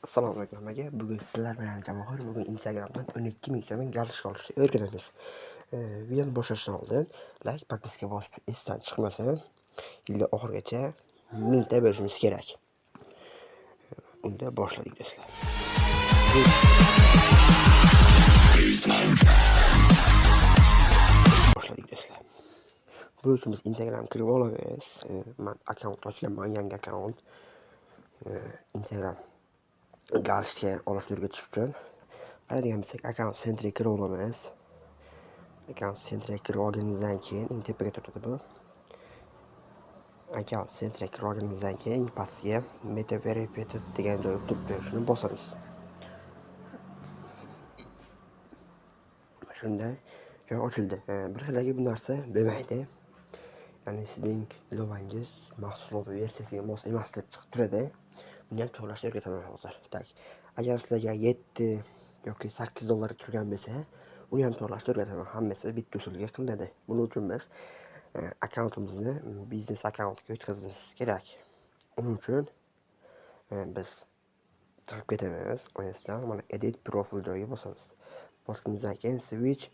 Assalomu alaykum hammaga. Bugun sizlar bilan Javohir. Bugun Instagramdan 12 mingta галочка olishni o'rganamiz. Videoni boshlashdan oldin like, подписка bosib esdan chiqmasin. Yilda oxirigacha 1000 ta bo'lishimiz kerak. Unda boshladik, do'stlar. Boshladik, do'stlar. Bu uchun biz Instagram kirib olamiz. Man akkaunt ochganman, yangi akkaunt. Instagram галочка olishni o'rgatish uchun. Qaraydigan bo'lsak, аккаунт центр ga kirib olamiz. Аккаунт центр ga kirib olganimizdan keyin eng tepaga turadi bu. Аккаунт центр ga kirib olganimizdan keyin eng pastga Meta Verified degan joyi turibdi. Shuni bosamiz. Shunda joy ochildi. Bir xilligi bu narsa bo'lmaydi. Ya'ni sizning ilovangiz mahsulot versiyasiga mos emas deb chiqib turadi. Buni ham to'g'rilashni o'rgataman hozir. Так. Agar sizlarga 7 yoki 8 dollar turgan bo'lsa, uni ham to'g'rilashni o'rgataman. Hammasi bitta usulga qilinadi. Buning uchun biz akkauntimizni biznes akkauntga o'tkazishimiz kerak. Uning uchun biz chiqib ketamiz. Oyasidan mana "Edit profile" joyiga bosamiz. Bosganimizdan keyin "Switch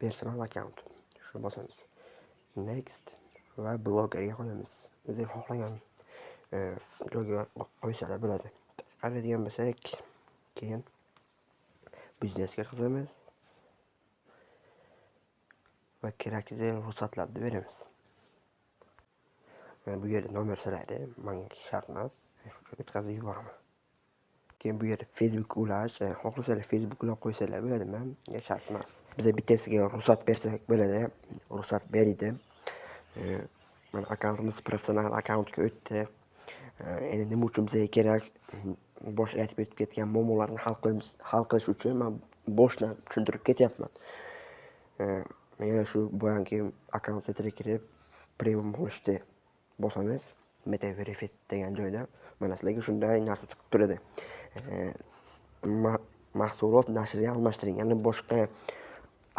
personal account", shuni bosamiz. Next va blogerga qo'yamiz. O'zing xohlagan joyga qo'ysalar bo'ladi. Qaraydigan bo'lsak, keyin biznesga qilamiz va kerakli ruxsatlarni beramiz. Bu yerda nomer so'raydi. Manga shart emas. Shuning uchun o'tkazib yuboraman. Keyin bu yerda Facebook ulash, xohlasanglar Facebook ulab qo'ysanglar bo'ladi, manga shart emas. Biza bittasiga ruxsat bersak bo'ladi. Ruxsat berdi. Mana, akkauntimiz professional akkauntga o'tdi. Endi nima uchun bizga kerak? Boshida aytib o'tib ketgan muammolarni hal qilish uchun man boshidan tushuntirib ketyapman. Yana shu boyagi аккаунт центр ga kirib, premium olishni bosamiz. Meta Verified degan joyda mana sizlarga shunday narsa chiqib turadi. Mahsulot nashriga almashtiring, ya'ni boshqa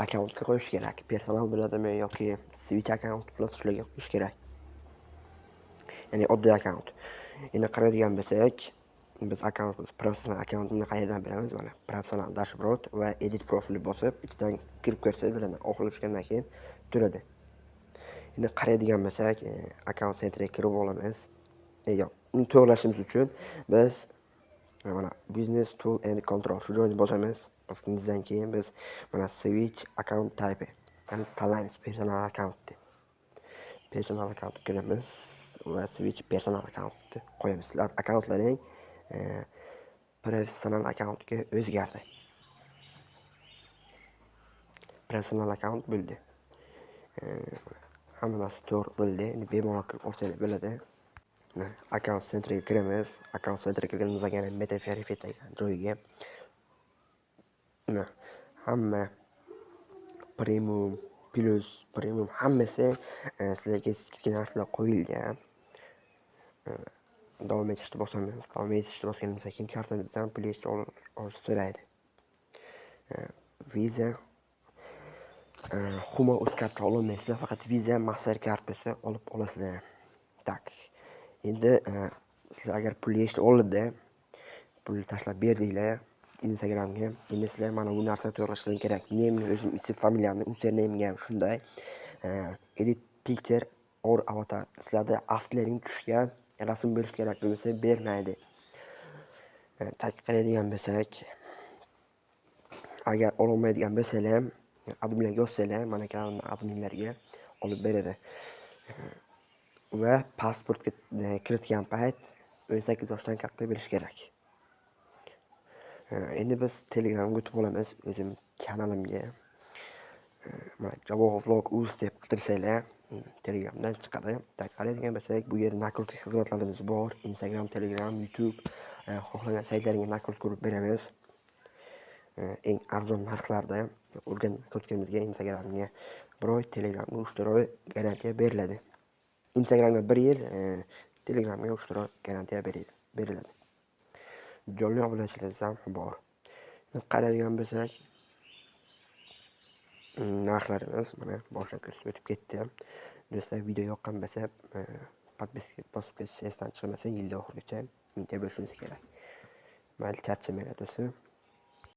akkauntga qo'yish kerak. Personal bo'ladimi yoki switch akkaunt bilan shularga qo'yish kerak. Ya'ni oddiy akkaunt. Endi qaraydigan bo'lsak, biz akkauntimiz professional akkauntini qayerdan bilamiz? Mana, professional dashboard va "Edit profile" bosib, ichidan kirib ko'rsangiz bo'ladi. Oxiri tushgandan keyin turadi. Endi qaraydigan bo'lsak, аккаунт центр ga kirib olamiz. Yo'q, uni to'g'irlashimiz uchun biz mana "Business tool and control" shu joyni bosamiz. Bosganimizdan keyin biz mana "Switch account type", ya'ni tanlaymiz personal account deb. Personal account kiramiz va "Switch personal account" deb qo'yamiz. Sizlar akkauntlaring professional akkauntga o'zgardi. Professional akkaunt bo'ldi. Hamma narsa to'g'ri bo'ldi. Endi bemalol kirib olsanglar bo'ladi. Аккаунт центр ga kiramiz. Аккаунт центр ga kirganimizdan keyin Meta Verified degan joyiga hamma premium, plus, premium hammasi sizlarga скидка narxlar qo'yilgan. Davom etishni bosamiz. Davom etishni bosganimizdan keyin kartamizdan pul olish so'raydi. Visa, Humo uz karta ololmaysizlar, faqat Visa, Mastercard bo'lsa olib olasizlar. Так. Endi sizlar agar pul yechishni oldida pul tashlab berdinglar Instagramga, endi sizlar mana bu narsani to'g'irlashlaring kerak. Name, o'zim ism, familiyamni, username ham shunday. "Edit picture or avatar", sizlarda avtlaring tushgan rasm bo'lishi kerak, bo'lmasa bermaydi. Так, qaraydigan bo'lsak, agar ololmaydigan bo'lsanglar ham adminlarga yozsanglar, mana kanalimni adminlarga olib beradi. Va pasportga kiritgan payt 18 yoshdan katta bo'lishi kerak. Endi biz Telegramga o'tib olamiz, o'zim kanalimga. Mana, Javohir vlog uz deb qidirsanglar, Telegramdan chiqadi. Так, qaraydigan bo'lsak, bu yerda накрутка xizmatlarimiz bor. Instagram, Telegram, YouTube, xohlagan saytlaringga накрутка urib beramiz. Eng arzon narxlarda urgan накрутка mizga Instagramga 1 oy, Telegramga 3-4 oy garantiya beriladi. Instagramga 1 yil, Telegramga 3-4 oy garantiya beriladi. Jonli obunachilarimiz ham bor. Qaraydigan bo'lsak, narxlarimiz mana boshidan ko'rsatib o'tib ketdi. Do'stlar, video yoqqan bo'lsa, подписка bosib ketish esdan chiqmasin. Yilda oxirigacha 1000 ta bo'lishimiz kerak. Mayli, charchamanglar, do'stim.